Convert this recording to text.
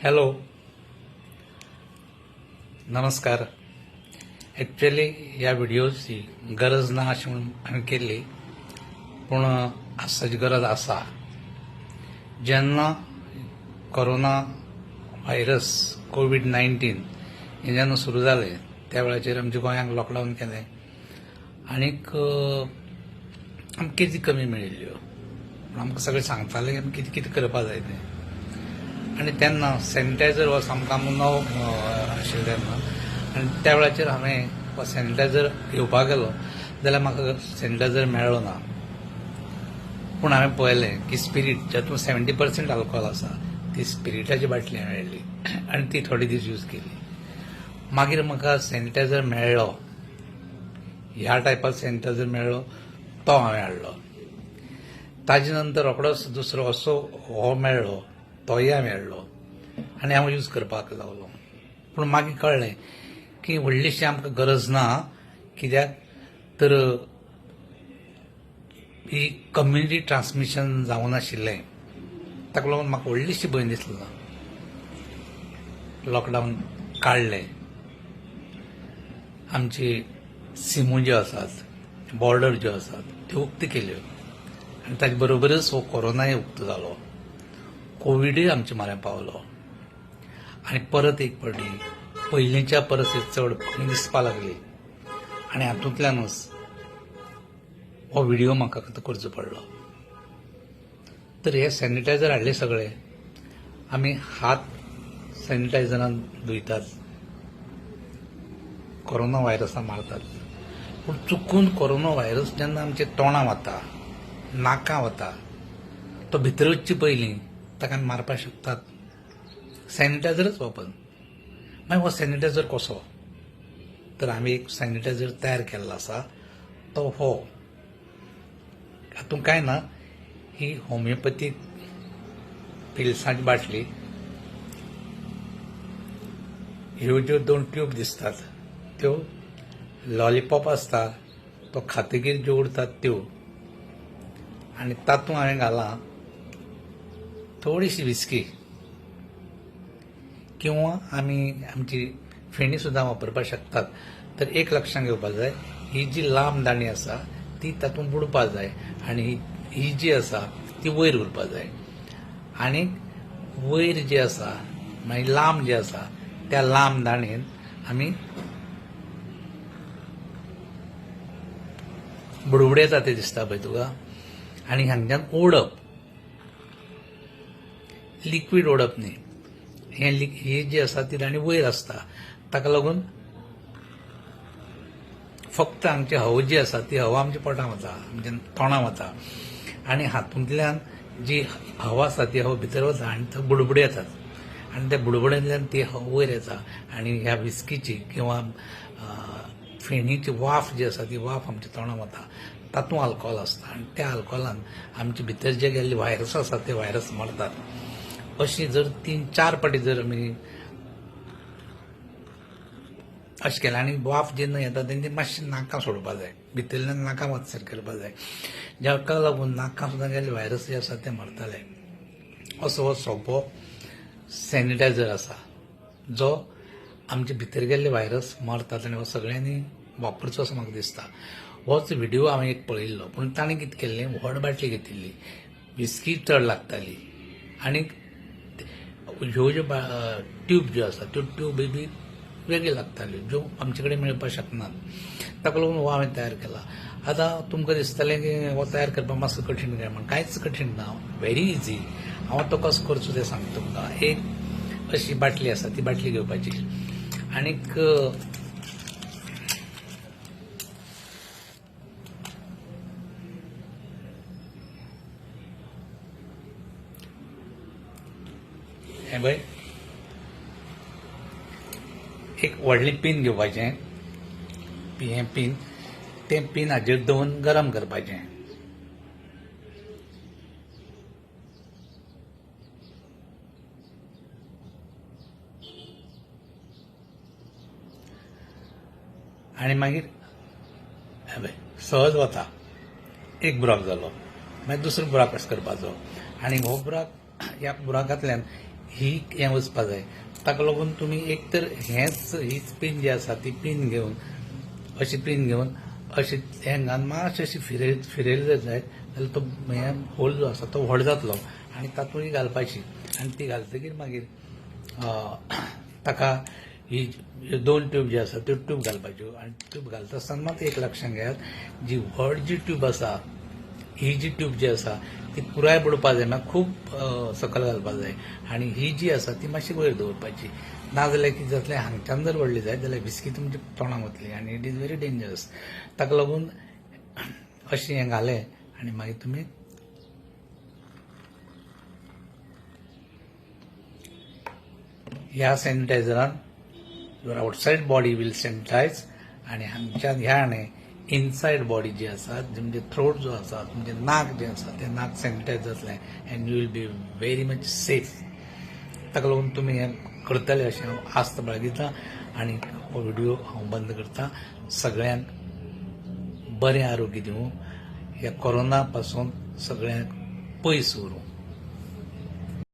Hello, नमस्कार. Actually ह्या व्हिडिओची गरज ना अशी म्हणून हांवें केल्ली, पूण आज ताची गरज आसा. जेन्ना कोरोना व्हायरस कोवीड-19 हें जेन्ना सुरू जालें त्या वेळाचेर आमच्या गोंयांक लॉकडावन केलें आनीक आमकां कितें कमी मेळिल्ल्यो, पूण आमकां सगळें सांगताले की आमी कितें कितें करपाक जाय तें. आनी तेन्ना सॅनिटायझर हो सामको नवो आशिल्लो तेन्ना, आनी त्या वेळाचेर हांवें हो सॅनिटायझर घेवपाक गेलो जाल्यार म्हाका सॅनिटायझर मेळ्ळो ना. पूण हांवें पळयलें की स्पिरीट जातूंत 70% आल्कोहोल आसा ती स्पिरिटाची बाटली हांवें हाडली आनी ती थोडे दीस यूज केली. मागीर म्हाका सॅनिटायझर मेळ्ळो, ह्या टायपाचो सॅनिटायझर मेळ्ळो तो हांवें हाडलो. ताजे नंतर रोखडोच दुसरो असो हो मेळ्ळो, तोय हांवें हाडलो आनी हांव यूज करपाक लागलो. पूण मागीर कळ्ळें की व्हडलीशी आमकां गरज ना, कित्याक तर ही कम्युनिटी ट्रान्समिशन जावनाशिल्लें. ताका लागून म्हाका व्हडलीशी भंय दिसलो ना. लॉकडावन काडलें, आमची सिमो ज्यो आसात, बॉर्डर ज्यो आसात त्यो उक्त्यो केल्यो आनी ताचे बरोबरच हो कोरोनाय उक्तो जालो, कोविडूय आमच्या म्हऱ्यान पावलो आनी परत एक फावटी पयलींच्या परस चड दिसपाक लागली आनी हातूंतल्यानूच हो व्हिडियो म्हाका करचो पडलो. तर हे सॅनिटायझर हाडले सगळे, आमी हात सॅनिटायझरान धुयतात, कोरोना व्हायरसा मारतात, पूण चुकून कोरोना व्हायरस जेन्ना आमच्या तोंडा वता, नाका वता, तो भितर वचचे पयलीं ताका आमी मारपाक शकतात. सॅनिटायझरच वापर. मागीर हो सॅनिटायझर कसो? तर आमी एक सॅनिटायझर तयार केल्लो आसा तो हो. हातूंत कांय ना, ही होमिओपॅथीक पिल्सांची बाटली, ह्यो ज्यो दोन ट्यूब दिसतात त्यो लॉलीपॉप आसता तो खातगीर ज्यो उरतात त्यो, आनी तातूंत हांवें घालां थोडीशी विस्की किंवा आमी आमची फेणी सुद्दां वापरपाक शकतात. तर एक लक्षांत घेवपाक जाय, ही जी लांब दाणी आसा ती तातूंत बुडपाक जाय आनी ही जी आसा ती वयर उरपाक जाय, आनी वयर जी आसा मागीर लांब जी आसा त्या लांब दाणेन आमी बुडबुडे येता ते दिसता पळय तुका, आनी हांगच्यान ओडप, लिक्वीड ओडप न्ही, हें ही जी आसा ती दाणी वयर आसता, ताका लागून फक्त आमची हवा जी आसा ती हवा आमच्या पोटां वता, आमच्या तोंडां वता, आनी हातूंतल्यान जी हवा आसा ती हवा भितर वता आनी थंय बुडबुडे येतात आनी त्या बुडबुड्यांतल्यान ती हवा वयर येता आनी ह्या विस्कीची किंवा फेणीची वाफ जी आसा ती वाफ आमच्या तोंडां वता, तातूंत आल्कोहोल आसता आनी त्या आल्कोहोलान आमचे भितर जे गेल्ले व्हायरस आसा ते व्हायरस मरतात. अशी जर 3-4 फावटी जर आमी अशें केलें आनी वाफ जेन्ना येता तेन्ना मातशें नाकां सोडपाक जाय, भितरल्यान नाकां वचसर करपाक जाय, जाका लागून नाकां सुद्दां गेल्ले व्हायरस जे आसा ते मरतले. असो हो सोंपो सॅनिटायझर आसा जो आमचे भितर गेल्ले व्हायरस मरतात आनी हो सगळ्यांनी वापरचो असो म्हाका दिसता. होच व्हिडियो हांवें एक पळयल्लो, पूण ताणें कितें केल्लें, व्हड बाटली घेतिल्ली, विस्की चड लागताली आनी ह्यो ज्यो ट्यूब ज्यो आसा त्यो ट्यूब बी वेगळी लागताल्यो ज्यो आमचे कडेन मेळपाक शकनात, ताका लागून हो हांवें तयार केला. आतां तुमकां दिसतलें की हो तयार करपाक मातसो कठीण काय म्हण, कांयच कठीण ना, व्हेरी इजी. हांव तो कसो करचो तें सांगता तुमकां. एक अशी बाटली आसा ती बाटली घेवपाची आनीक हें पळय एक व्हडलें पीन घेवपाचें, हें पीन, तें पीन हाजेर दवरून गरम करपाचें. आनी मागीर हें पळय सहज वता, एक बुराक जालो, मागीर दुसरो बुराक कसो करपाचो आनी हो बुराक, ह्या बुराकांतल्यान ही हें वचपा जाय. ताका लागून तुमी एक तर हेंच हीच पीन जी आसा ती पीन घेवन अशी पीन घेवन अशी हेंगान मातशी अशी फिरयली जायत जाल्यार तो हें होल जो आसा तो व्हड जातलो आनी तातूंत ही घालपाची आनी ती घालतकीर मागीर ताका ही दोन ट्यूब जी आसा त्यो ट्यूब घालपाच्यो. आनी ट्यूब घालता आसतना मात एक लक्षांत घेयात, जी व्हड जी ट्यूब आसा ही जी ट्यूब जी आसा ती पुराय बुडपा जायना, खूब सकयल घालपा जाय आनी ही जी आसा ती मातशी वयर दवरपाची. नाजाल्यार कितें जातलें, हांगच्यान जर व्हडली जायत जाल्यार व्हिस्की तुमच्या तोंडाक वतली आनी it is very dangerous. ताका लागून अशें हें घालें आनी मागीर तुमी ह्या सॅनिटायझरान your outside body will sanitize आनी हांगच्यान ह्या हाणें इनसायड बॉडी जी आसा, तुमचे थ्रोट जो आसा, तुमचें नाक जें आसा तें नाक सॅनिटायज जातलें and you will be very much safe. ताका लागून तुमी हें करतले अशें हांव आस्त बाळगितां आनी हो व्हिडियो हांव बंद करता. सगळ्यांक बरें आरोग्य दिवं, ह्या कोरोना पासून सगळ्यांक पयस उरूं.